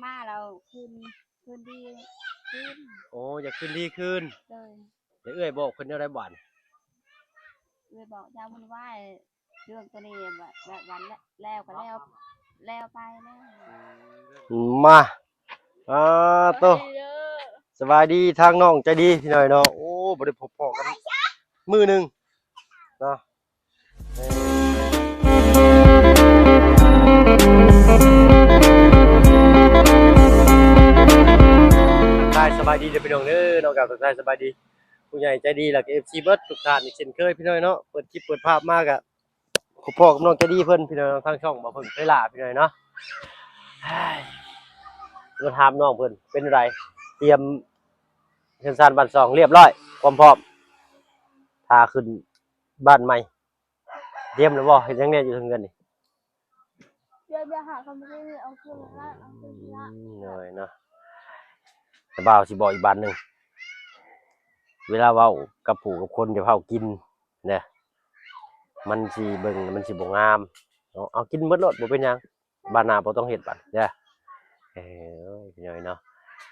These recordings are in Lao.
ມາແລ້ວຄືນ ຄືນດີຄືນ. ໂອ້ ຢາກຄືນດີຄືນ. ໂດຍ. ແລ້ວເອື້ອຍບອກເພິ່ນແນວໃດບາດ? ເອື້ອຍບອກຢ່າວຸ່ນວາຍ ເລື່ອງໂຕນີ້ ແບບ ແບບວ່າແລ້ວກໍແລ້ວ ແລ້ວໄປແລ້ວ. ມາ ອ່າ ໂຕ ສະບາຍດີເດີ ສະບາຍດີທາງນ້ອງໃຈດີພີ່ນ້ອງເນາະ. ໂອ້ ບໍ່ໄດ້ພົບພໍ້ກັນມື້ໜຶ່ງເນາະ. ທັກທາຍສະບາຍດີເດີພີ່ນ້ອງເດີເນາະ. ກໍທັກທາຍສະບາຍດີຜູ້ໃຫຍ່ໃຈດີ ແລ້ວກໍເອັຟຊີເບິດທຸກທ່ານອີກເຊັ່ນເຄີຍພີ່ນ້ອງເນາະ. ເປີດຄລິບເປີດພາບມາກໍ ພໍ້ກັບນ້ອງໃຈດີເພິ່ນພີ່ນ້ອງ ທາງຊ່ອງບໍ່ເພິ່ງເວລາພີ່ນ້ອງເນາະ. ມາຖາມນ້ອງເພິ່ນເປັນໃດ ຕຽມເຮືອນຊານບ້ານຊ່ອງລຽບຮ້ອຍ ຄວາມພ້ອມ ຖ້າຂຶ້ນບ້ານໃໝ່ ຕຽມແລ້ວບໍ່? ເຮັດຫຍັງແດ່ຢູ່ເທິງເຮືອນນີ້? ຕຽມແລ້ວຫາຄຳເອົາຂຶ້ນລະ ເອົາຂຶ້ນລະ. ອືມ ໂດຍເນາະ. ແຕ່ບ່າວຊິບອກອີກບາດໜຶ່ງ ເວລາເວົ້າກັບຜູ້ກັບຄົນຢ່າຟ້າວກິນ ເດີ ມັນຊິເບິ່ງ ມັນຊິບໍ່ງາມເນາະ. ເອົາ ກິນເບິດໂລດ ບໍ່ເປັນຫຍັງ ບາດໜ້າບໍ່ຕ້ອງເຮັດບາດເດີ. ເອີຍ ພີ່ນ້ອງເນາະ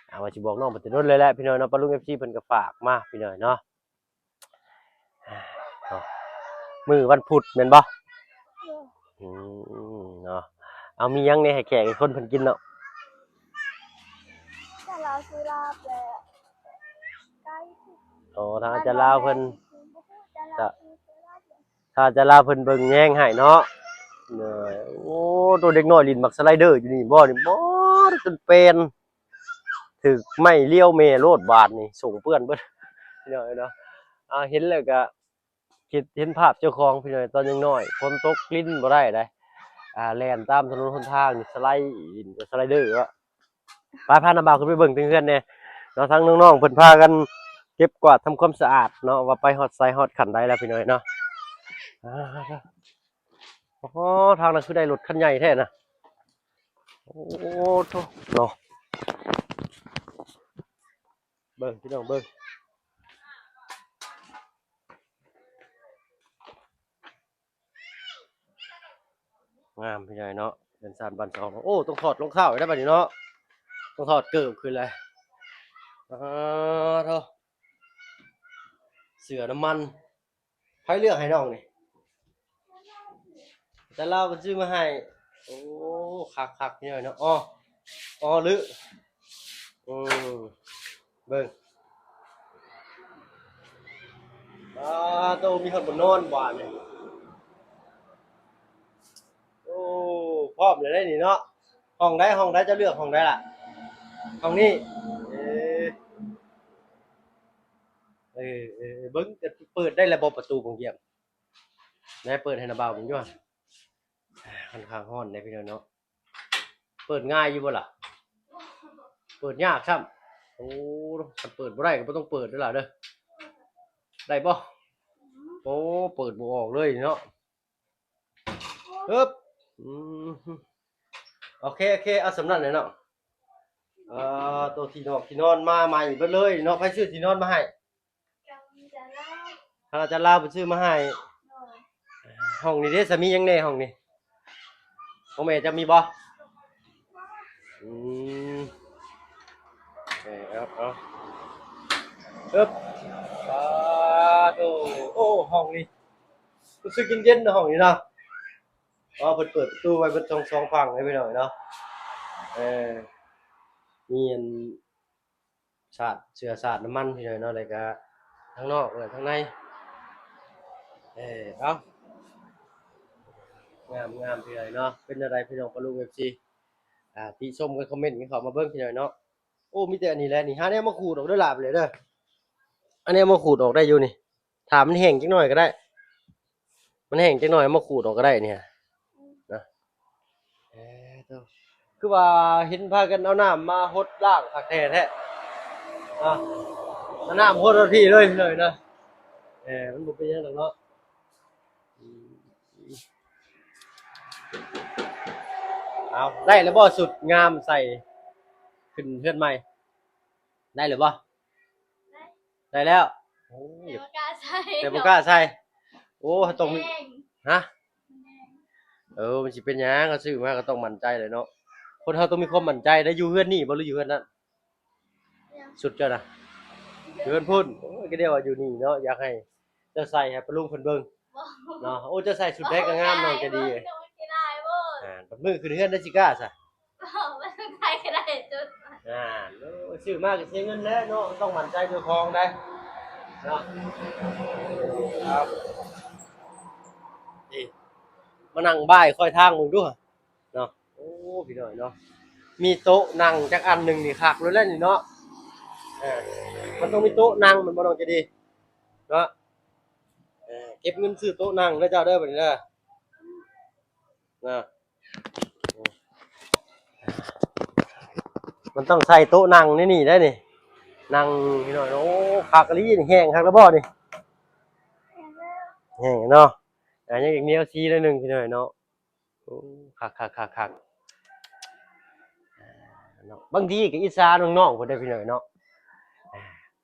ເອົາ ວ່າຊິບອກນ້ອງໄປແຕ່ດົນເລີຍແຫຼະ ພີ່ນ້ອງເນາະ. ປ້າລຸງ ເອັຟຊີ ເພິ່ນກໍຝາກມາ ພີ່ນ້ອງເນາະ. ເນາະ ມື້ວັນພຸດແມ່ນບໍ່? ໂດຍ. ອືມ ເນາະ ເອົາ ມີຫຍັງແດ່ໃຫ້ແຂກໃຫ້ຄົນເພິ່ນກິນເນາະ? ແຕ່ລາວຊື້ລາບແລະໄກ່. ອໍ ທາງອາຈານລາວເພິ່ນ ຈານລາວຊື້ ຈານລາວຊື້ລາບແລະ ຖ້າອາຈານລາວເພິ່ນເບິ່ງແຍງໃຫ້ເນາະ. ໂດຍ. ໂອ້ ໂຕເດັກນ້ອຍຫຼິ້ນໝາກສະໄລເດີຢູ່ນີ້ບໍ່ນີ້? ບໍ່ ຈົນແປນ ຖືກໄມ້ລຽວແມ່ໂລດບາດນີ້ ສົງເປື້ອນເບິດ ພີ່ນ້ອງເນາະ. ອ່າ ເຫັນແລ້ວກະຄິດເຫັນພາບເຈົ້າຂອງ ພີ່ນ້ອງ ຕອນຍັງນ້ອຍ ຝົນຕົກຫຼິ້ນບໍ່ໄດ້ໃດ໋ ອ່າ ແລ່ນຕາມຖະໜົນຫົນທາງນີ້ ສະໄລຫຼິ້ນສະໄລເດີເນາະ. ໄປ ພານ້າບ່າວຂຶ້ນໄປເບິ່ງເທິງເຮືອນແດ່ເນາະ. ທາງນ້ອງໆເພິ່ນພາກັນເກັບກວາດທຳຄວາມສະອາດເນາະ ວ່າໄປຮອດໃສຮອດຂັ້ນໃດແລ້ວ ພີ່ນ້ອງເນາະ. ອ່າ ໂອ້ ທາງນັ້ນຄືໄດ້ລົດຄັນໃຫຍ່ແທ້ນະ. ໂອ້ໂທ້ເນາະ ເບິ່ງ ພີ່ນ້ອງເບິ່ງ ງາມ ພີ່ນ້ອງເນາະ. ເຮືອນຊານບ້ານຊ່ອງ ໂອ້ ຕ້ອງຖອດລອງເທົ້າໃຫ້ໄດ້ບັດນີ້ເນາະ ຕ້ອງຖອດເກີບຂຶ້ນແລ້ວ. ອ່າ ໂທ້ ເສື້ອນ້ຳມັນ ໃຜເລືອກໃຫ້ນ້ອງນີ້? ແຕ່ລາວເພິ່ນຊື້ມາໃຫ້. ໂອ້ ຄັກໆ ພີ່ນ້ອງເນາະ. ອໍ ອໍ ຫຼື ອືມ ເບິ່ງ ອ່າ ໂຕ ມີຮອດບ່ອນນອນບາດນີ້. ໂອ້ ພ້ອມແລ້ວເດ້ນີ້ເນາະ. ຫ້ອງໃດ ຫ້ອງໃດ ເຈົ້າເລືອກຫ້ອງໃດລະ? ຫ້ອງນີ້. ເອີ ເອີ ເອີ ເບິ່ງ ເປີດໄດ້ແລ້ວບໍ່ປະຕູໂປງຢ້ຽມ? ແນ ເປີດໃຫ້ນ້າບ່າວເບິ່ງຢູ່ຫັ້ນ. ຄ່ອນຂ້າງຮ້ອນເດ້ພີ່ນ້ອງເນາະ. ເປີດງ່າຍຢູ່ບໍ່ລະ? ເປີດຍາກຊ້ຳ. ໂອ້ ຄັນເປີດບໍ່ໄດ້ກໍບໍ່ຕ້ອງເປີດເດີລະເດີ. ໄດ້ບໍ່? ໂອ້ ເປີດບໍ່ອອກເລີຍເນາະ. ຮຶບ ອືມ ໂອເຄ ໂອເຄ ເອົາສ່ຳນັ້ນແຫຼະເນາະ. ເອີ ໂຕທີ່ນອນ ທີ່ນອນມາໃໝ່ເບິດເລີຍເນາະ. ໃຜຊື້ທີ່ນອນມາໃຫ້? ທາງອາຈານລາວເພິ່ນຊື້ມາໃຫ້. ໂດຍ. ຫ້ອງນີ້ເດ້ ສາມີຫຍັງແດ່ຫ້ອງນີ້? ຂອງແມ່ເຈົ້າມີບໍ່? ອືມ ເອີ ເອົາ ເອົາ ເອີບ ສາທຸ. ໂອ້ ຫ້ອງນີ້ ຮູ້ສຶກເຢັນໆເນາະ ຫ້ອງນີ້ເນາະ. ອໍ ເພິ່ນເປີດປະຕູໄວ້ເບິດທັງສອງຝັ່ງເລີຍພີ່ນ້ອງເນາະ. ເອີ ມີອັນ ສາດເສື້ອສາດນ້ຳມັນພີ່ນ້ອງເນາະ ແລ້ວກະທາງນອກ ແລະ ທາງໃນ. ເອີ ເອົາ ງາມໆ ພີ່ນ້ອງເນາະ. ເປັນແນວໃດພີ່ນ້ອງປະລຸງ ເອັຟຊີ ອ່າ ຕິຊົມກັນ ຄອມເມັນກັນເຂົ້າມາເບິ່ງພີ່ນ້ອງເນາະ. ໂອ້ ມີແຕ່ອັນນີ້ແຫຼະນີ້ ຫາແນວມາຂູດອອກເດີຫຼາບເລີຍເດີ. ອັນນີ້ມາຂູດອອກໄດ້ຢູ່ນີ້ ຖ້າມັນແຫ້ງຈັກໜ້ອຍກໍໄດ້ ມັນແຫ້ງຈັກໜ້ອຍມາຂູດອອກກໍໄດ້ນີ້ນະ. ເອີ ໂຕ ຄືວ່າເຫັນພາກັນເອົານ້ຳມາຫົດລ້າງຄັກແທ້ແທ້ ເອົານ້ຳຫົດຮອດພີ້ເລີຍພີ່ນ້ອງເນາະ. ເອີ ມັນບໍ່ເປັນຫຍັງດອກເນາະ. ເອົາ ໄດ້ແລ້ວບໍ່ ຊຸດງາມໃສ່ຂຶ້ນເຮືອນໃໝ່ ໄດ້ແລ້ວບໍ່? ໄດ້ແລ້ວ. ໂອ້ ແຕ່ບໍ່ກ້າໃສ່ ແຕ່ບໍ່ກ້າໃສ່. ໂອ້ ຕ້ອງມີ ແດງ ຮະ ແດງ. ເອີ ມັນຊິເປັນຫຍັງ ເຮົາຊື້ມາກໍຕ້ອງໝັ້ນໃຈແຫຼະເນາະ. ຄົນເຮົາຕ້ອງມີຄວາມໝັ້ນໃຈໄດ້. ຢູ່ເຮືອນນີ້ບໍ່ ຫຼືຢູ່ເຮືອນນັ້ນ? ສຸດເຈົ້ານະ ຢູ່ເຮືອນພຸ້ນ. ໂອ້ຍ ກໍດຽວວ່າຢູ່ນີ້ເນາະ ຢາກໃຫ້ເຈົ້າໃສ່ໃຫ້ປ້າລຸງເພິ່ນເບິ່ງເນາະ. ໂອ້ ເຈົ້າໃສ່ຊຸດໃດກໍງາມ ນ້ອງໃຈດີ. ອ່າ ບັດມື້ຂຶ້ນເຮືອນໄດ້ຊິກ້າຊະ. ບໍ່ ບໍ່ຕ້ອງໃສ່ກໍໄດ້ຊຸດ. ອ່າ ໂອ້ ຊື້ມາກໍເສຍເງິນແຫຼະເນາະ ຕ້ອງໝັ້ນໃຈເຈົ້າຂອງໄດ໋ເນາະ. ຄັບ ນີ້ ມານັ່ງບ່າຍຄອຍທາງເບິ່ງດູເນາະ. ໂອ້ ພີ່ນ້ອງເນາະ ມີໂຕະນັ່ງຈັກອັນໜຶ່ງນີ້ຄັກໂລດແຫຼະນີ້ເນາະ. ເອີ ມັນຕ້ອງມີໂຕະນັ່ງ ແມ່ນບໍ່ ນ້ອງໃຈດີເນາະ? ເອີ ເກັບເງິນຊື້ໂຕະນັ່ງເດີເຈົ້າເດີ ບັດນີ້ເດີ. ນະ ມັນຕ້ອງໃສ່ໂຕະນັ່ງໃນນີ້ໄດ໋ນີ້ ນັ່ງພີ່ນ້ອງເນາະ. ໂອ້ ຄັກອີ່ຫຼີນີ້ ແຫ້ງຄັກແລ້ວບໍ່ນີ້? ແຫ້ງເນາະ. ອ່າ ຍັງອີກແນວຊີໜ້ອຍໜຶ່ງພີ່ນ້ອງເນາະ. ໂອ້ ຄັກໆໆໆ ເນາະ. ບາງທີກໍອິດສານ້ອງໆເພິ່ນເດ້ພີ່ນ້ອງເນາະ. ອ່າ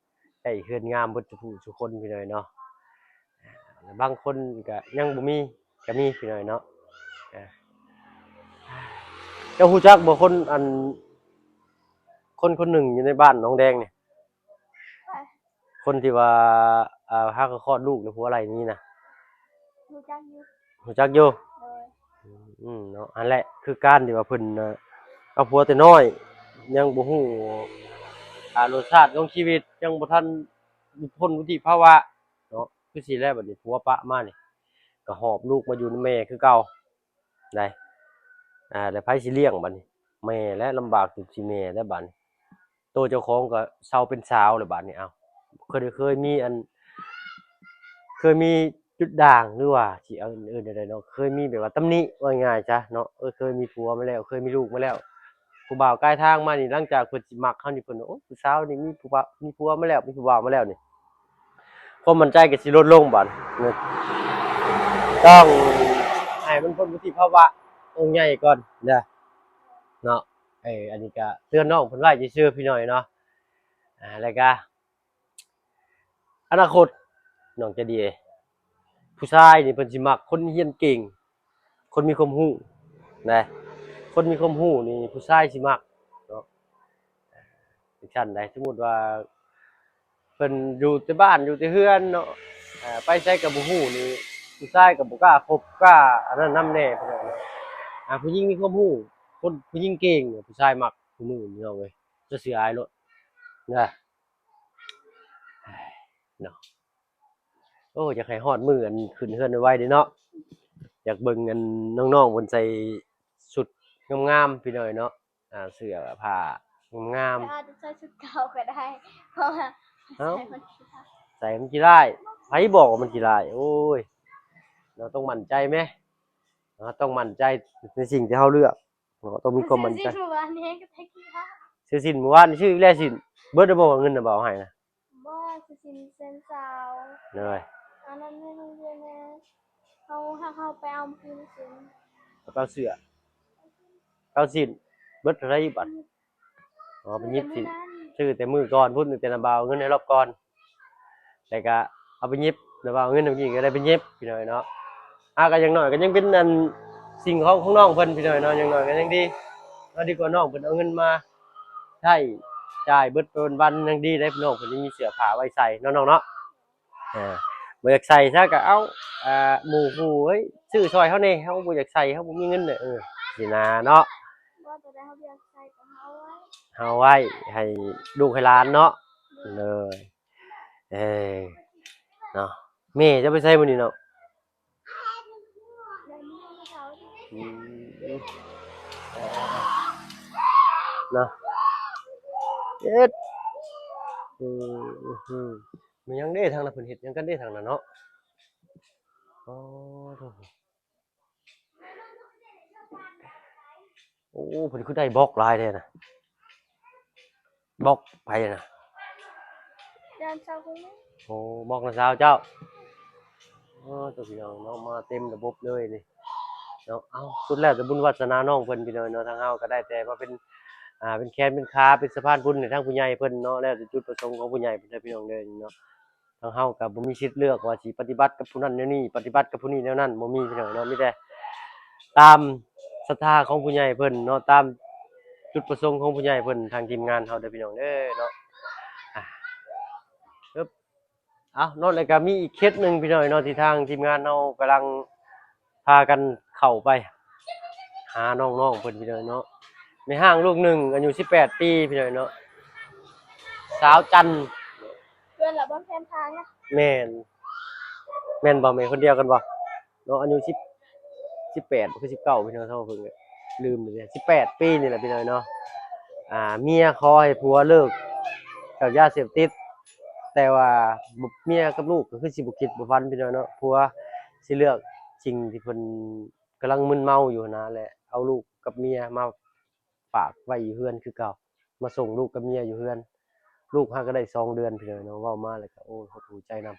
ໄດ້ເຮືອນງາມເບິດທຸກຜູ້ທຸກຄົນພີ່ນ້ອງເນາະ. ອ່າ ບາງຄົນກໍຍັງບໍ່ມີກໍມີພີ່ນ້ອງເນາະ. ອ່າ ເຈົ້າຮູ້ຈັກບໍ່ ຄົນ ອັນ ຄົນຄົນໜຶ່ງຢູ່ໃນບ້ານໜອງແດງນີ້ ໃຜ? ຄົນທີ່ວ່າ ອ່າ ຫາກໍຄອດລູກແລ້ວຜົວໄລ່ໜີນະ. ຮູ້ຈັກຢູ່ ຮູ້ຈັກຢູ່. ໂດຍ. ອືມ ເນາະ ອັນແຫຼະ ຄືການທີ່ວ່າເພິ່ນ ເອົາຜົວແຕ່ນ້ອຍ ຍັງບໍ່ຮູ້ ອ່າ ລົດຊາດຂອງຊີວິດ ຍັງບໍ່ທັນພົ້ນວຸດທິພາວະເນາະ. ຄືຊິແລ້ວ ບັດນີ້ຜົວປະມານີ້ ກໍຫອບລູກມາຢູ່ນຳແມ່ຄືເກົ່າໄດ໋. ອ່າ ແລ້ວໃຜຊິລ້ຽງບັດນີ້? ແມ່ແຫຼະ ລຳບາກຈຸດຊິແມ່ແລ້ວບັດນີ້. ໂຕເຈົ້າຂອງກໍເຊົາເປັນສາວແລ້ວບັດນີ້. ເອົາ ເຄີຍ ເຄີຍມີອັນ ເຄີຍມີຈຸດດ່າງ ຫຼືວ່າຊິເອີ້ນ ເອີ້ນແນວໃດເນາະ ເຄີຍມີແບບວ່າຕຳໜິ ເວົ້າງ່າຍໆຊະເນາະ. ເອີ ເຄີຍມີຜົວມາແລ້ວ ເຄີຍມີລູກມາແລ້ວ ຜູ້ບ່າວກາຍທາງມານີ້ ຫຼັງຈາກເພິ່ນຊິມັກເຮົານີ້ ເພິ່ນວ່າ ໂອ້ ຜູ້ສາວນີ້ມີຜູ້ບ່າວ ມີຜົວມາແລ້ວ ມີຜູ້ບ່າວມາແລ້ວນີ້ ຄວາມໝັ້ນໃຈກໍຊິລົດລົງບາດນີ້. ຕ້ອງໃຫ້ມັນພົ້ນວຸດທິພາວະອົງໃຫຍ່ກ່ອນເດີເນາະ. ເອີ ອັນນີ້ກໍເຕືອນນ້ອງເພິ່ນໄວ້ຊື່ໆ ພີ່ນ້ອງເນາະ. ອ່າ ແລ້ວກໍອະນາຄົດ ນ້ອງໃຈດີເອີຍ ຜູ້ຊາຍນີ້ເພິ່ນຊິມັກຄົນຮຽນເກັ່ງ ຄົນມີຄວາມຮູ້ນະ. ຄົນມີຄວາມຮູ້ນີ້ຜູ້ຊາຍຊິມັກເນາະ. ຈັ່ງຊັ້ນໃດ໋ ສົມມຸດວ່າເພິ່ນຢູ່ແຕ່ບ້ານ ຢູ່ແຕ່ເຮືອນເນາະ ເອີ ໄປໃສກໍບໍ່ຮູ້ນີ້ ຜູ້ຊາຍກໍບໍ່ກ້າຄົບ ກ້າອັນນັ້ນນຳແດ່ ພີ່ນ້ອງເນາະ. ອ່າ ຜູ້ຍິງມີຄວາມຮູ້ ຄົນ ຜູ້ຍິງເກັ່ງ ຜູ້ຊາຍມັກ ຜູ້ມື້ນີ້ ພີ່ນ້ອງເອີຍ ຈະເຊື່ອອ້າຍໂລດນະ ເນາະ. ໂອ້ ຢາກໃຫ້ຮອດມື້ອັນຂຶ້ນເຮືອນໄວໆເດ້ເນາະ. ຢາກເບິ່ງອັນນ້ອງໆເພິ່ນໃສ່ຊຸດງາມໆ ພີ່ນ້ອງເນາະ. ອ່າ ເສື້ອຜ້າງາມໆ ອາດຈະໃສ່ຊຸດເກົ່າກໍໄດ້ ເພາະວ່າ ເອົ້າ ໃສ່ມັນຂີ້ລ້າຍ ໃສ່ມັນຂີ້ລ້າຍ ໃຜບອກວ່າມັນຂີ້ລ້າຍ? ໂອ້ຍ ເຮົາຕ້ອງໝັ້ນໃຈແມ ເຮົາຕ້ອງໝັ້ນໃຈໃນສິ່ງທີ່ເຮົາເລືອກເນາະ ຕ້ອງມີຄວາມໝັ້ນໃຈ. ຊື້ສິ້ນມື້ວານນີ້ກໍແຕ່ຂີ້ຄ້ານ ຊື້ສິ້ນມື້ວານ ຊື້ອີກແລ້ວສິ້ນ ເບິດແລ້ວບໍ່ ເງິນນະ ບໍ່ເອົາໃຫ້ນະ? ບໍ່ ຊື້ສິ້ນແສນຊາວ ໂດຍ ອັນນັ້ນໃຫ້ໂຮງຮຽນແດ່ ເຮົາ ເຮົາ ເຮົາໄປເອົາມື້ຄືນຊີ້ນ ໄປເອົາເສື້ອ ເອົາສິ້ນ ເບິດເທົ່າໃດອີກບັດ? ອໍ ໄປຫຍິບສິ້ນ ຊື້ແຕ່ມື້ກ່ອນພຸ້ນ ຕັ້ງແຕ່ນຳບ່າວເອົາເງິນໃຫ້ລອບກ່ອນ ແລ້ວກະເອົາໄປຫຍິບ ນຳບ່າວເອົາເງິນໃຫ້ກີ້ ກໍໄດ້ໄປຫຍິບ ພີ່ນ້ອງເນາະ. ອ່າ ກໍຢ່າງໜ້ອຍກໍຍັງເປັນອັນສິ່ງຂອງ ຂອງນ້ອງເພິ່ນ ພີ່ນ້ອງເນາະ ຢ່າງໜ້ອຍກໍຍັງດີ ເອົາ ດີກວ່ານ້ອງເພິ່ນເອົາເງິນມາໃຊ້ຈ່າຍເບິດໄປວັນໆ ຍັງດີໄດ໋ ນ້ອງເພິ່ນຍັງມີເສື້ອຜ້າໄວ້ໃສ່ເນາະ ນ້ອງເນາະ. ເອີ ບໍ່ຢາກໃສ່ຊະກໍເອົາ ອ່າ ໝູ່ຄູ່ເອີຍ ຊື້ຊ່ອຍເຮົາແດ່ ເຮົາບໍ່ຢາກໃສ່ ເຮົາບໍ່ມີເງິນເດີ ເອີ ຊີ້ນະເນາະ. ບໍ່ ຕົວໃດເຮົາບໍ່ຢາກໃສ່ກໍເຮົາເອົາໄວ້ ເຮົາເອົາໄວ້ໃຫ້ລູກໃຫ້ຫຼານເນາະ. ໂດຍ ເອີ ເນາະ ແມ່ເຈົ້າໄປໃສມື້ນີ້ເນາະ? ອືມ ເນາະ ເຮັດ ອືມ ແມ່ນຫຍັງເດ້ ທາງນັ້ນເພິ່ນເຮັດຫຍັງກັນເດ້ ທາງນັ້ນເນາະ? ອໍ ໂອ້ ເພິ່ນຄືໄດ້ບລັອກຫຼາຍແທ້ນະ? ບລັອກໃຜນະ? ເດືອນຊາວຄົນ. ໂອ້ ບລັອກນະສາວເຈົ້າ. ອໍ ເຈົ້າ ພີ່ນ້ອງເນາະ ມາເຕັມລະບົບເລີຍນີ້ເນາະ. ເອົ້າ ສຸດແລ້ວແຕ່ບຸນວາສະໜານ້ອງເພິ່ນ ພີ່ນ້ອງເນາະ. ທາງເຮົາກໍໄດ້ແຕ່ມາເປັນ ອ່າ ເປັນແຂນເປັນຂາ ເປັນສະພານບຸນໃຫ້ທາງຜູ້ໃຫຍ່ເພິ່ນເນາະ. ແລ້ວແຕ່ຈຸດປະສົງຂອງຜູ້ໃຫຍ່ເພິ່ນເດີ ພີ່ນ້ອງເດີເນາະ. ທາງເຮົາກໍບໍ່ມີສິດເລືອກວ່າຊິປະຕິບັດກັບຜູ້ນັ້ນແນວນີ້ ປະຕິບັດກັບຜູ້ນີ້ແນວນັ້ນ ບໍ່ມີ ພີ່ນ້ອງເນາະ. ມີແຕ່ຕາມສັດທາຂອງຜູ້ໃຫຍ່ເພິ່ນເນາະ ຕາມ ຈຸດປະສົງຂອງຜູ້ໃຫຍ່ເພິ່ນ ທາງທີມງານເຮົາເດີພີ່ນ້ອງເດີເນາະ. ອ່າ ເອີບ ເອົາເນາະ ແລ້ວກໍມີອີກເຂດໜຶ່ງພີ່ນ້ອງເນາະ ທີ່ທາງທີມງານເຮົາກຳລັງພາກັນເຂົ້າໄປຫານ້ອງໆເພິ່ນພີ່ນ້ອງເນາະ. ແມ່ຮ້າງລູກໜຶ່ງ ອາຍຸສິບແປດປີພີ່ນ້ອງເນາະ ສາວຈັນ. ເພື່ອນລະບໍ່ແຄມທາງນະ. ແມ່ນ ແມ່ນບໍ່ ແມ່ນຄົນດຽວກັນບໍ່? ເນາະ ອາຍຸສິບ ສິບແປດ ຄືສິບເກົ້າ ພີ່ນ້ອງ ເທົ່າເພິ່ນກໍລືມແລ້ວເດ້ ສິບແປດປີນີ້ແຫຼະພີ່ນ້ອງເນາະ. ອ່າ ເມຍຂໍໃຫ້ຜົວເລີກກັບຢາເສບຕິດ ແຕ່ວ່າເມຍກັບລູກກໍຄືຊິບໍ່ຄິດບໍ່ຝັນພີ່ນ້ອງເນາະ. ຜົວຊິເລືອກສິ່ງທີ່ເພິ່ນກຳລັງມຶນເມົາຢູ່ຫັ້ນນະ ແລະ ເອົາລູກກັບເມຍມາ ຝາກໄວ້ຢູ່ເຮືອນຄືເກົ່າ ມາສົ່ງລູກກັບເມຍຢູ່ເຮືອນ. ລູກຫາກໍໄດ້ສອງເດືອນພີ່ນ້ອງເນາະ. ເວົ້າມາແລ້ວກໍ ໂອ້ຍ ຫົດຫູໃຈນຳ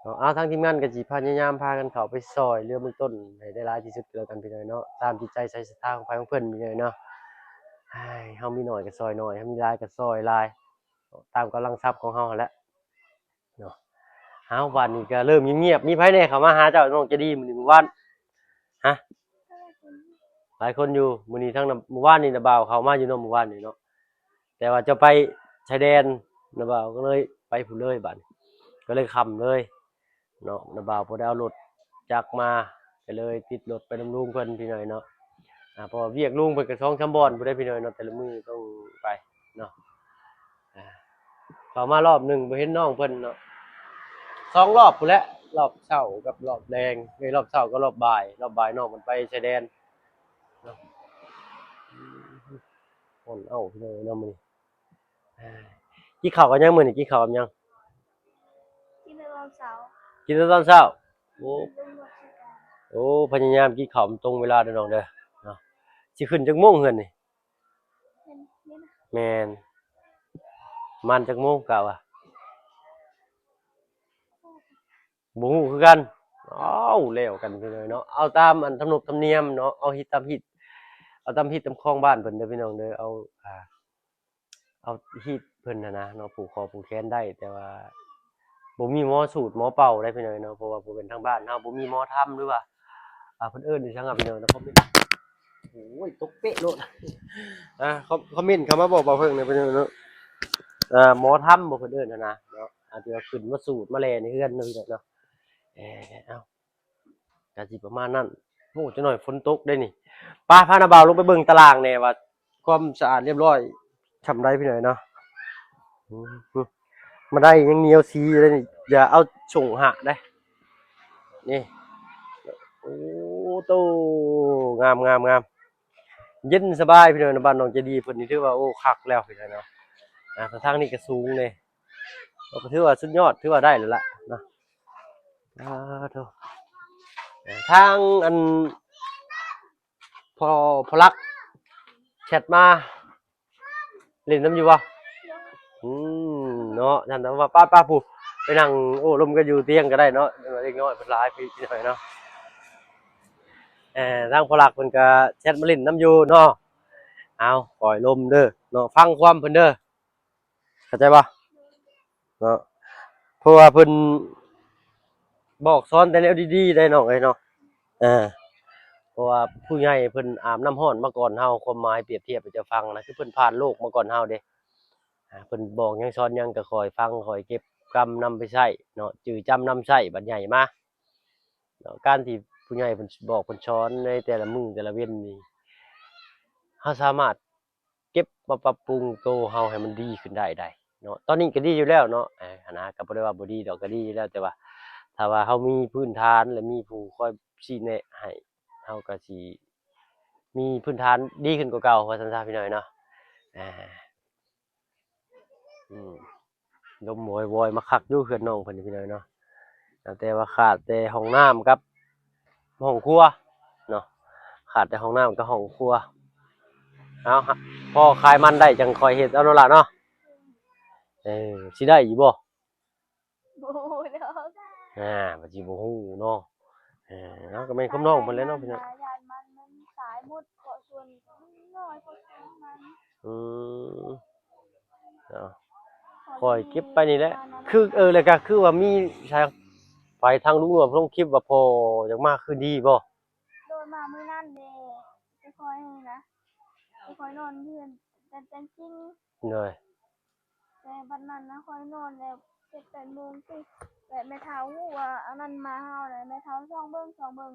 ເນາະ. ເອົາ ທາງທີມງານກໍຊິພະຍາຍາມພາກັນເຂົ້າໄປຊ່ອຍເຫຼືອເບື້ອງຕົ້ນໃຫ້ໄດ້ຫຼາຍທີ່ສຸດກໍແລ້ວກັນພີ່ນ້ອງເນາະ ຕາມຈິດໃຈໃສສັດທາຂອງໃຜຂອງເພິ່ນພີ່ນ້ອງເນາະ. ເຮົາມີໜ້ອຍກໍຊ່ອຍໜ້ອຍ ເຮົາມີຫຼາຍກໍຊ່ອຍຫຼາຍ ຕາມກຳລັງຊັບຂອງເຮົາຫັ້ນແຫຼະ. ເນາະ ເອົາ ບາດນີ້ກໍເລີ່ມງຽບໆ. ມີໃຜແດ່ເຂົ້າມາຫາເຈົ້າ ນ້ອງໃຈດີ ມື້ນີ້ ມື້ວານ? ຮະ ຫຼາຍຄົນຢູ່. ມື້ນີ້ທາງ ມື້ວານນີ້ນະບ່າວເຂົ້າມາຢູ່ເນາະ ມື້ວານນີ້ເນາະ ແຕ່ວ່າເຈົ້າໄປຊາຍແດນ ນະບ່າວກໍເລີຍໄປພຸ້ນເລີຍ ບາດນີ້ກໍເລີຍຄ່ຳເລີຍເນາະ. ນະບ່າວບໍ່ໄດ້ເອົາລົດຈັກມາ ກໍເລີຍຕິດລົດໄປນຳລຸງເພິ່ນພີ່ນ້ອງເນາະ. ອ່າ ເພາະວ່າວຽກລຸງເພິ່ນກໍສອງສາມບ່ອນພຸ້ນເດ້ພີ່ນ້ອງເນາະ ແຕ່ລະມື້ຕ້ອງໄປເນາະ. ອ່າ ເຂົ້າມາລອບໜຶ່ງບໍ່ເຫັນນ້ອງເພິ່ນເນາະ ສອງລອບພຸ້ນແຫຼະ ລອບເຊົ້າກັບລອບແລງ. ເອີ ລອບເຊົ້າກັບລອບບ່າຍ ລອບບ່າຍນ້ອງເພິ່ນໄປຊາຍແດນເນາະ. ຮ້ອນເອົ້າພີ່ນ້ອງເນາະມື້ນີ້. ອ່າ ກິນເຂົ້າກັບຫຍັງມື້ນີ້? ກິນເຂົ້າກັບຫຍັງ? ກິນແຕ່ຕອນເຊົ້າ ກິນແຕ່ຕອນເຊົ້າ. ໂອ້ ລຸງບໍ່ໃສ່ການ ໂອ້ ພະຍາຍາມກິນເຂົ້າມັນຕົງເວລາເດີນ້ອງເດີເນາະ. ຊິຂຶ້ນຈັກໂມງເຮືອນນີ້? ແມ່ນ ປະມານຈັກໂມງກະວ່າ? ບໍ່ຮູ້ຄືກັນ. ອ້າວ ແລ້ວກັນພີ່ນ້ອງເນາະ. ເອົາຕາມອັນທຳນົບທຳນຽມເນາະ ເອົາຮີດຕາມຮີດ ເອົາຕາມຮີດຕາມຄອງບ້ານເພິ່ນເດີພີ່ນ້ອງເດີ. ເອົາ ອ່າ ເອົາຮີດເພິ່ນຫັ້ນນະເນາະ ຜູກຄໍຜູກແຂນໄດ້ ແຕ່ວ່າບໍ່ມີໝໍສູດໝໍເປົ່າໄດ໋ພີ່ນ້ອງເນາະ. ເພາະວ່າບໍ່ແມ່ນທາງບ້ານເຮົາ ບໍ່ມີໝໍທຳ ຫຼືວ່າ ອ່າ ເພິ່ນເອີ້ນອີ່ຫຍັງອະພີ່ນ້ອງເນາະ. ຄອມເມັນ ໂອ້ຍ ຕົກເປະໂລດ. ອ່າ ຄອມ ຄອມເມັນເຂົ້າມາບອກບ່າວເພິ່ງແດ່ພີ່ນ້ອງເນາະ. ອ່າ ໝໍທຳບໍ່ເພິ່ນເອີ້ນຫັ້ນນະເນາະ ອ່າ ທີ່ວ່າຂຶ້ນມາສູດມາແລ່ໃນເຮືອນເນາະພີ່ນ້ອງເນາະ. ເອີ ເອົາ ກະຊິປະມານນັ້ນ. ໂອ້ ຈັກໜ້ອຍຝົນຕົກເດ້ນີ້. ໄປ ພານ້າບ່າວລົງໄປເບິ່ງຕາລ່າງແດ່ວ່າຄວາມສະອາດລຽບຮ້ອຍຊ່ຳໃດພີ່ນ້ອງເນາະ. ອືມ ມາໄດ້ຍັງໜຽວສີຢູ່ເດ້ນີ້ ຢ່າເອົາສົ່ງຫະເດ້ນີ້. ໂອ້ໂຕ ງາມໆໆ ເຢັນສະບາຍພີ່ນ້ອງ. ບ້ານນ້ອງໃຈດີເພິ່ນນີ້ຖືວ່າ ໂອ້ ຄັກແລ້ວພີ່ນ້ອງເນາະ. ອ່າ ທາງນີ້ກະສູງເດ້ ກໍຖືວ່າສຸດຍອດ ຖືວ່າໄດ້ແລ້ວລະເນາະ. ອ່າ ໂທ້ ທາງອັນ ພໍ່ ພໍ່ລັກແຊັດມາຫຼິ້ນນຳຢູ່ບໍ່? ອືມ ເນາະ ຊັ້ນວ່າ ໄປໆ ຜູ້ ໄປນັ່ງໂອ້ລົມກັນຢູ່ຕຽງກໍໄດ້ເນາະ. ເດັກນ້ອຍເພິ່ນຫຼາຍພີ່ນ້ອງເນາະ. ເອີ ທາງພໍ່ລັກເພິ່ນກໍແຊັດມາຫຼິ້ນນຳຢູ່ເນາະ. ເອົາ ປ່ອຍລົມເດີເນາະ ຟັງຄວາມເພິ່ນເດີ. ເຂົ້າໃຈບໍ່ເນາະ? ເພາະວ່າເພິ່ນບອກສອນແຕ່ແນວດີໆ ໄດ໋ນ້ອງເອີຍເນາະ. ເອີ ເພາະວ່າຜູ້ໃຫຍ່ເພິ່ນອາບນ້ຳຮ້ອນມາກ່ອນເຮົາ ຄວາມໝາຍປຽບທຽບໃຫ້ເຈົ້າຟັງນະ ຄືເພິ່ນຜ່ານໂລກມາກ່ອນເຮົາເດ້. ອ່າ ເພິ່ນບອກຫຍັງສອນຫຍັງກໍຄ່ອຍຟັງ ຄ່ອຍເກັບກຳນຳໄປໃຊ້ເນາະ ຈື່ຈຳນຳໃຊ້ບັດໃຫຍ່ມາເນາະ. ການທີ່ຜູ້ໃຫຍ່ເພິ່ນບອກເພິ່ນສອນໃນແຕ່ລະມື້ແຕ່ລະເວັນນີ້ ເຮົາສາມາດ ເກັບມາປັບປຸງໂຕເຮົາໃຫ້ມັນດີຂຶ້ນໄດ້ໄດ໋ເນາະ. ຕອນນີ້ກໍດີຢູ່ແລ້ວເນາະ ເອີ ຫັ້ນນະ ກໍບໍ່ໄດ້ວ່າບໍ່ດີດອກ ກໍດີຢູ່ແລ້ວ ແຕ່ວ່າຖ້າວ່າເຮົາມີພື້ນຖານ ແລະ ມີຜູ້ຄອຍຊີ້ແນະໃຫ້ ເຮົາກໍຊິມີພື້ນຖານດີຂຶ້ນກວ່າເກົ່າ ວ່າຊັ້ນຊະ ພີ່ນ້ອງເນາະ. ອາ ອືມ ລົມວອຍໆ ມາຄັກຢູ່ເຮືອນນ້ອງເພິ່ນ ພີ່ນ້ອງເນາະ. ແຕ່ວ່າຂາດແຕ່ຫ້ອງນ້ຳກັບຫ້ອງຄົວເນາະ ຂາດແຕ່ຫ້ອງນ້ຳກັບຫ້ອງຄົວ. ເອົາ ພໍຂາຍມັນໄດ້ຈັ່ງຄ່ອຍເຮັດເອົາເນາະຫຼ້າເນາະ. ເອີ ຊິໄດ້ຢູ່ບໍ່? ບໍ່ຮູ້ດອກ ອາ ມັນຊິບໍ່ຮູ້ເນາະ. ເອີ ເອົາ ກໍແມ່ນຄວາມນ້ອງເພິ່ນແຫຼະເນາະ ພີ່ນ້ອງ. ຢ້ານມັນ ມັນຕາຍໝົດ ເພາະສ່ວນນ້ອຍ ເພາະສ່ວນມັນ ອືມ ເອົາ ຂ້ອຍເກັບໄປນີ້ແຫຼະ ຄື ເອີ ແລ້ວກໍຄືວ່າມີສາຍໄຟ ທາງລຸງໜວດລົງຄລິບວ່າພໍ່ຢາກມາຄືນດີບໍ່? ໂດຍ ມາມື້ນັ້ນເດ້ ໄປຄອຍນະ ໄປຄອຍນອນ ແຕ່ງຈິງ. ໂດຍ. ແຕ່ບັດນັ້ນນະ ຂ້ອຍນອນແລ້ວ ເຈັດແປດໂມງຕິ ແລ້ວແມ່ເຖົ້າຮູ້ວ່າອັນນັ້ນມາເຮົາ ແລ້ວແມ່ເຖົ້າສ່ອງເບິ່ງ ສ່ອງເບິ່ງ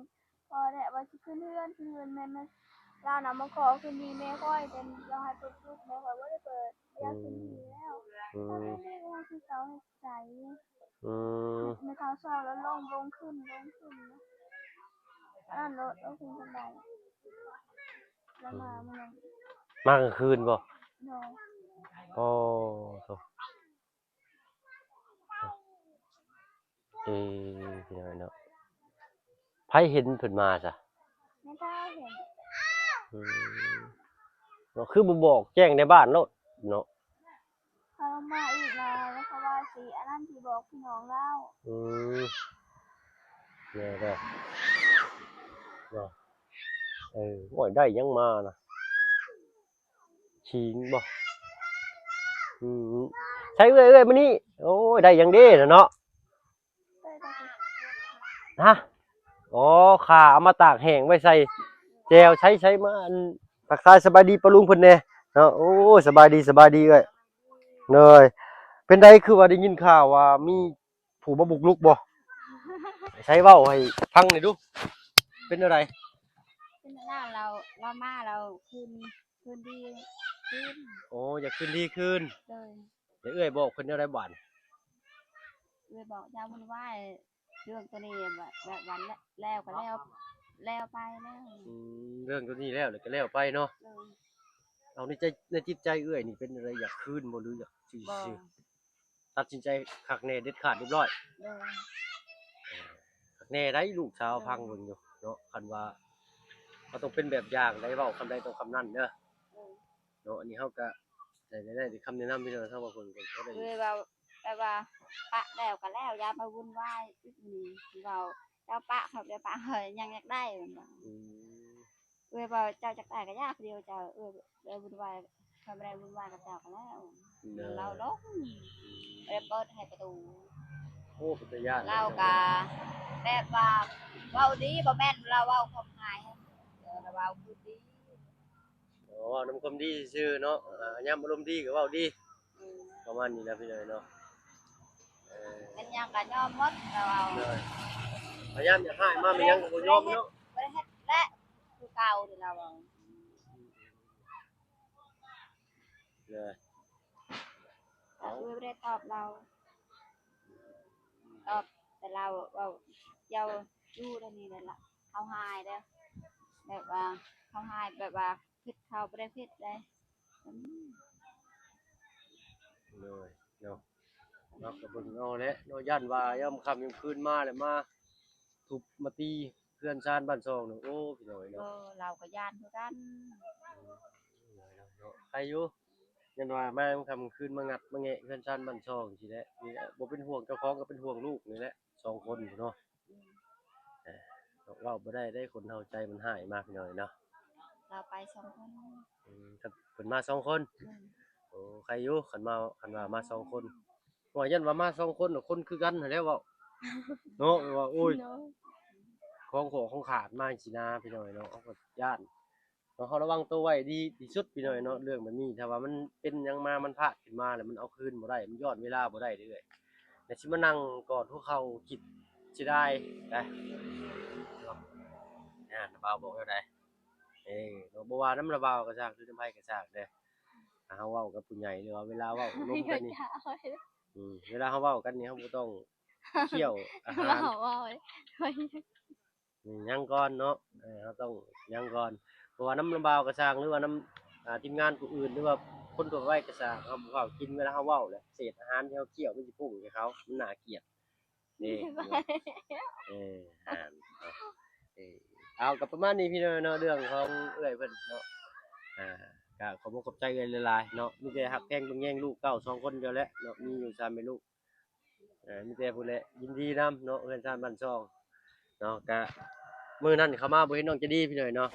ພໍແລ້ວວ່າຊິຂຶ້ນເຮືອນ ຂຶ້ນເຮືອນ ແມ່ນ ແມ່ນລາວນະມາຂໍຄືນດີແມ່ຂ້ອຍ ແຕ່ລາວໃຫ້ເປີດ ແມ່ຂ້ອຍບໍ່ໄດ້ເປີດ ບໍ່ຢາກຄືນດີແລ້ວ. ອືມ ອືມ ເຮົາເຮັດເລກເຮົາຄືເກົ່າໃນໃຈ. ອືມ ແມ່ເຖົ້າຊອກແລ້ວລົງ ລົງຂຶ້ນ ລົງຂຶ້ນ ອັນນັ້ນໂລດ ລົງຂຶ້ນບັນໄດ ແລ້ວມາມື້ນັ້ນ ມາກາງຄືນບໍ່? ໂດຍ. ໂອ້ ໂທ້ ເອີ ພີ່ນ້ອງເນາະ ໃຜເຫັນເພິ່ນມາຊະ? ແມ່ເຖົ້າເຫັນ. ອືມ ເນາະ ຄືບໍ່ບອກແຈ້ງໃນບ້ານໂລດເນາະ? ເຂົາມາອີກແລ້ວ ເຂົາວ່າຊິອັນນັ້ນ ຊິບອກພີ່ນ້ອງລາວ. ອືມ ແນ່ເດີເນາະ. ເອີ ໂອ້ຍ ໄດ້ຫຍັງມານະ? ຂີງບໍ່? ອືມ ໃຊ້ເອື້ອຍ ເອື້ອຍມານີ້. ໂອ້ຍ ໄດ້ຫຍັງເດ້ນະເນາະ? ຮະ? ອໍ ຂ່າເອົາມາຕາກແຫ້ງໄວ້ໃສ່ແຈ່ວ. ໃຊ້ ໃຊ້ມາ ອັນ ທັກທາຍສະບາຍດີປ້າລຸງເພິ່ນແດ່ເນາະ. ໂອ້ຍ ສະບາຍດີ ສະບາຍດີເອື້ອຍ. ໂດຍ. ເປັນໃດ ຄືວ່າໄດ້ຍິນຂ່າວວ່າມີຜູ້ມາບຸກລຸກບໍ່? ໃຊ້ເວົ້າໃຫ້ຟັງໜ່ອຍດູ ເປັນແນວໃດ? ເປັນແນວລາວ ລາວມາລາວຄືນ ຄືນດີຄືນ. ໂອ້ ຢາກຄືນດີຄືນ. ໂດຍ. ແລ້ວເອື້ອຍບອກເພິ່ນແນວໃດບາດ? ເອື້ອຍບອກຢ່າວຸ່ນວາຍ ເລື່ອງໂຕນີ້ ແບບ ແບບວ່າແລ້ວກໍແລ້ວ ແລ້ວໄປແລ້ວ. ອືມ ເລື່ອງໂຕນີ້ແລ້ວ ແລ້ວກໍແລ້ວໄປເນາະ. ໂດຍ. ເອົາ ໃນໃຈ ໃນຈິດໃຈເອື້ອຍນີ້ເປັນແນວໃດ? ຢາກຄືນບໍ່ ຫຼືຢາກຊື່ໆ? ຕັດສິນໃຈຄັກແນ່ ເດັດຂາດ ຮຽບຮ້ອຍ. ໂດຍ. ເອີ ຄັກແນ່ໄດ໋ ລູກສາວຟັງເບິ່ງຢູ່ເນາະ ຄັນວ່າເຮົາຕ້ອງເປັນແບບຢ່າງໄດ໋ ເວົ້າຄຳໃດຕ້ອງຄຳນັ້ນເດີ. ໂດຍ. ເນາະ ອັນນີ້ເຮົາກະໄດ້ ໄດ້ ໄດ້ຄຳແນະນຳພີ່ນ້ອງ ທາງວ່າເພິ່ນກໍໄດ້ ເອີ ເວົ້າແບບວ່າປະແລ້ວກໍແລ້ວ ຢ່າໄປວຸ່ນວາຍອີກ. ນີ້ເວົ້າເຈົ້າປະຂ້ອຍ ໄດ້ປະຂ້ອຍ ຍັງຢາກໄດ້ ເພິ່ນວ່າ. ອືມ. ເອື້ອຍວ່າເຈົ້າຈັກໄດ້ກໍຢ່າຜູ້ດຽວເຈົ້າ ເອື້ອຍບໍ່ໄດ້ວຸ່ນວາຍ ຂ້ອຍບໍ່ໄດ້ວຸ່ນວາຍກັບເຈົ້າກໍແລ້ວ. ໂດຍ. ລາວລົງ ບໍ່ໄດ້ເປີດໃຫ້ປະຕູ. ໂອ້ ເປັນຕາຢ້ານ. ລາວກໍແບບວ່າເວົ້າດີ ບໍ່ແມ່ນລາວເວົ້າຄວາມຮ້າຍ ລາວເວົ້າຄືນດີ. ອໍ ເວົ້ານຳຄວາມດີຊື່ໆເນາະ. ອາ ຍາມອາລົມດີກໍເວົ້າດີ. ອືມ. ປະມານນີ້ນະພີ່ນ້ອງເນາະ. ເອີ ແມ່ນຫຍັງກໍຍອມໝົດ ລາວເວົ້າ. ໂດຍ. ຍາມຢາກຮ້າຍມາແມ່ນຫຍັງກໍບໍ່ຍອມເນາະ. ບໍ່ໄດ້ເຮັດແຫຼະ ຄືເກົ່າທີ່ລາວເວົ້າ. ເອີ ເອື້ອຍບໍ່ໄດ້ຕອບລາວ ຕອບແຕ່ລາວເວົ້າ ເຈົ້າຢູ່ແນວນີ້ແຫຼະ ເຮົາຮ້າຍເດີ້ ແບບວ່າເຮົາຮ້າຍ ແບບວ່າຜິດເຂົາບໍ່ໄດ້ຜິດເດ້. ອືມ. ໂດຍ ເນາະ ເຮົາກໍເບິ່ງເອົາແຫຼະເນາະ ຢ້ານວ່າຍາມຄ່ຳຍາມຄືນມາແລ້ວມາທຸບມາຕີເຮືອນຊານບ້ານຊ່ອງເນາະ. ໂອ້ ພີ່ນ້ອງເອີຍເນາະ. ເອີ ລາວກໍຢ້ານຄືກັນ. ເນາະ ໃຄຢູ່ ຢ້ານວ່າມາຄ່ຳຄືນມາງັດມາແງະເຮືອນຊານບ້ານຊ່ອງຊີ້ແຫຼະ. ນີ້ແຫຼະ ບໍ່ເປັນຫ່ວງເຈົ້າຂອງ ກໍເປັນຫ່ວງລູກນີ້ແຫຼະ ສອງຄົນເນາະ. ອືມ. ເອີ ເວົ້າບໍ່ໄດ້ເດ້ ຄົນເຮົາໃຈມັນຮ້າຍມາ ພີ່ນ້ອງເອີຍເນາະ. ລາວໄປສອງຄົນ. ອືມ ເພິ່ນມາສອງຄົນ. ອືມ. ໂອ້ ໃຄຢູ່ ຄັນມາ ຄັນວ່າມາສອງຄົນ. ວ່າຢ້ານວ່າມາສອງຄົນ ຄົນຄືກັນຫັ້ນແຫຼະເວົ້າເນາະ ແບບວ່າ ໂອ້ຍ ເນາະ ຂອງຂອງຂາດມາຈັ່ງຊີ້ນະ ພີ່ນ້ອງເນາະ. ເຮົາກໍຢ້ານເນາະ ເຮົາລະວັງໂຕໄວ້ດີທີ່ສຸດ ພີ່ນ້ອງເນາະ. ເລື່ອງແບບນີ້ ຖ້າວ່າມັນເປັນຫຍັງມາ ມັນພາດຂຶ້ນມາແລ້ວ ມັນເອົາຄືນບໍ່ໄດ້ ມັນຍ້ອນເວລາບໍ່ໄດ້ເດີ້. ແລ້ວຊິມານັ່ງກອດຫົວເຂົ່າຄິດເສຍດາຍນະ ເນາະ. ນະ ບ່າວບອກແນວໃດ? ເອີ ເນາະ ບໍ່ວ່ານຳລາວບ່າວກໍຊ່າງ ຫຼືນຳໃຜກໍຊ່າງເດີ້ ຖ້າເຮົາເວົ້າກັບຜູ້ໃຫຍ່ ຫຼືວ່າເວລາເວົ້າລົມກັນນີ້ ອືມ ເວລາເຮົາເວົ້າກັນນີ້ ເຮົາບໍ່ຕ້ອງຄ້ຽວອາຫານ ເວົ້າ ເວົ້າ ຍັງກ່ອນເນາະ. ເອີ ເຮົາຕ້ອງຍັງກ່ອນ ເພາະວ່ານຳລາວບ່າວກໍຊ່າງ ຫຼືວ່ານຳ ອ່າ ທີມງານຜູ້ອື່ນ ຫຼືວ່າຄົນທົ່ວໄປກໍຊ່າງ ເຮົາບໍ່ຟ້າວກິນ. ເວລາເຮົາເວົ້າແຫຼະ ເສດອາຫານທີ່ເຮົາຄ້ຽວມັນຊິພຸ້ງໃສ່ເຂົາ ມັນໜ້າກຽດ. ນີ້ ເອີ ອ່ານ ເອີ ເອົາ ກໍປະມານນີ້ພີ່ນ້ອງເນາະ ເລື່ອງຂອງເອື້ອຍເພິ່ນເນາະ. ອ່າ ກໍຂອບອົກຂອບໃຈເອື້ອຍຫຼາຍໆເນາະ ມີແຕ່ຮັກແພງເບິ່ງແຍງລູກເຕົ້າສອງຄົນດຽວແຫຼະເນາະ ມີຢູ່ສາມແມ່ລູກ. ເອີ ມີແຕ່ພຸ້ນແຫຼະ ຍິນດີນຳເນາະ ເຮືອນຊານບ້ານຊ່ອງເນາະ. ກະມື້ນັ້ນເຂົ້າມາບໍ່ເຫັນນ້ອງໃຈດີພີ່ນ້ອງເນາະ.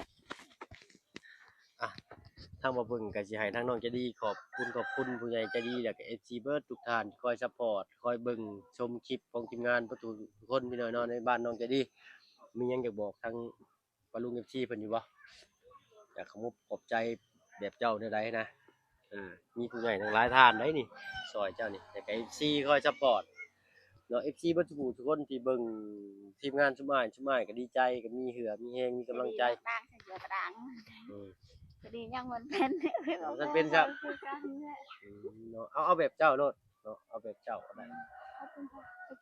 ອ່ະ ທາງບ່າວເບິ່ງກໍຊິໃຫ້ທາງນ້ອງໃຈດີຂອບຄຸນ ຂອບຄຸນຜູ້ໃຫຍ່ໃຈດີ ແລ້ວກໍເອັຟຊີເບິດທຸກທ່ານທີ່ຄອຍຊັບພອດ ຄອຍເບິ່ງຊົມຄລິບຂອງທີມງານເບິດທຸກຄົນພີ່ນ້ອງເນາະ ໃນບ້ານນ້ອງໃຈດີ. ມີຫຍັງຢາກບອກທາງປ້າລຸງເອັຟຊີເພິ່ນຢູ່ບໍ່? ຢາກຂອບອົກຂອບໃຈແບບເຈົ້າແນວໃດນະ? ອ່າ ມີຜູ້ໃຫຍ່ທັງຫຼາຍທ່ານໃດນີ້ ຊ່ອຍເຈົ້ານີ້ ແລ້ວກໍເອັຟຊີຄອຍຊັບພອດເນາະ ເອັຟຊີເບິດທຸກຜູ້ທຸກຄົນທີ່ເບິ່ງທີມງານຊຸມອ້າຍ ຊຸມອ້າຍກໍດີໃຈ ກໍມີເຫື່ອມີແຮງ ມີກຳລັງໃຈ ຕາງໃສ່ເສືອຕາງ ອືມ ກໍດີຍັງມັນເປັນ ເອີ ມັນເປັນຊະ ຄືກັນແຫຼະ ອືມ ເນາະ ເອົາ ເອົາແບບເຈົ້າໂລດເນາະ ເອົາແບບເຈົ້າກໍໄດ້ ຂອບຄຸນ ຂ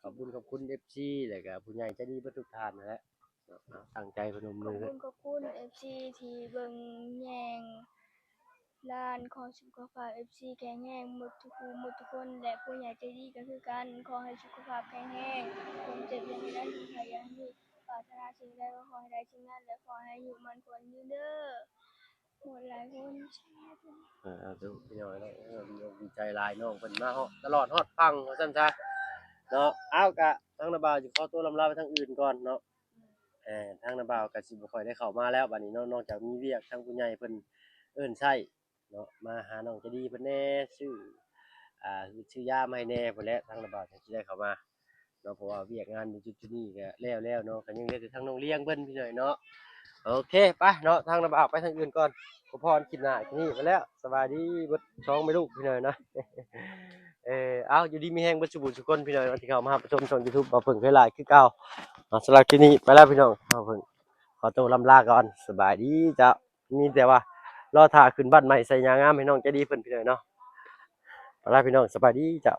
ອບຄຸນ ຂອບຄຸນເອັຟຊີ ແລ້ວກໍຜູ້ໃຫຍ່ໃຈດີເບິດທຸກທ່ານນັ້ນແຫຼະ. ເນາະ ເອົາ ຕັ້ງໃຈພະນົມມື ຂອບຄຸນ ຂອບຄຸນເອັຟຊີທີ່ເບິ່ງແຍງຫຼານ ຂໍສຸຂະພາບເອັຟຊີແຂງແຮງໝົດທຸກຜູ້ໝົດທຸກຄົນ ແລະ ຜູ້ໃຫຍ່ໃຈດີກໍຄືກັນ ຂໍໃຫ້ສຸຂະພາບແຂງແຮງ ຄວາມເຈັບຢ່າໃຫ້ໄດ້ ຄວາມໄຂ້ຢ່າໃຫ້ມີ ປາດຖະໜາສິ່ງໃດກໍຂໍໃຫ້ໄດ້ສິ່ງນັ້ນ ແລະ ຂໍໃຫ້ອາຍຸໝັ້ນຂວັນຍືນເດີ ໝົດຫຼາຍຄົນ ສາທຸ ເອີ ເອົາ ທຸກ ພີ່ນ້ອງເອີຍ ເອີ ດີອົກດີໃຈຫຼາຍ ນ້ອງເພິ່ນມາຮອດ ຕະຫຼອດຮອດຝັ່ງວ່າຊັ້ນຊະເນາະ ເອົາ ກະທາງນ້າບ່າວຊິຂໍຕົວລຳລາໄປທາງອື່ນກ່ອນເນາະ. ເອີ ທາງນ້າບ່າວກໍຊິບໍ່ຄ່ອຍໄດ້ເຂົ້າມາແລ້ວ ບັດນີ້ເນາະ ນອກຈາກມີວຽກ ທາງຜູ້ໃຫຍ່ເພິ່ນເອີ້ນໃຊ້ເນາະ ມາຫານ້ອງໃຈດີເພິ່ນແດ່ ຊື້ ອ່າ ຊື້ຢາມາໃຫ້ແດ່ພຸ້ນແຫຼະ ທາງນ້າບ່າວຈັ່ງຊິໄດ້ເຂົ້າມາເນາະ ເພາະວ່າວຽກງານຢູ່ຈຸດໆນີ້ກໍແລ້ວແລ້ວເນາະ ກໍຍັງເຫຼືອແຕ່ທາງນ້ອງລ້ຽງເພິ່ນພີ່ນ້ອງເນາະ. ໂອເຄ ໄປເນາະ ທາງນ້າບ່າວໄປທາງອື່ນກ່ອນ ຂໍພໍນຄລິບໜ້າ ຄລິບນີ້ໄປແລ້ວ ສະບາຍດີເບິດສອງແມ່ລູກພີ່ນ້ອງເນາະ. ເອີ ເອົາ ຢູ່ດີມີແຮງເບິດສູ່ຜູ້ສູ່ຄົນພີ່ນ້ອງເນາະ ທີ່ເຂົ້າມາຮັບຊົມຊ່ອງຢູທູບບ່າວເຜິ້ງເຄີຍຫຼາຍຄືເກົ່າເນາະ. ສຳລັບຄລິບນີ້ໄປແລ້ວພີ່ນ້ອງ ບ່າວເຜິ້ງຂໍໂຕລ່ຳລາກ່ອນ ສະບາຍດີເຈົ້າ. ມີແຕ່ວ່າລໍຖ້າຂຶ້ນບ້ານໃໝ່ໃສ່ຫຍ້າງາມໃຫ້ນ້ອງໃຈດີເພິ່ນພີ່ນ້ອງເນາະ. ໄປແລ້ວພີ່ນ້ອງ ສະບາຍດີເຈົ້າ.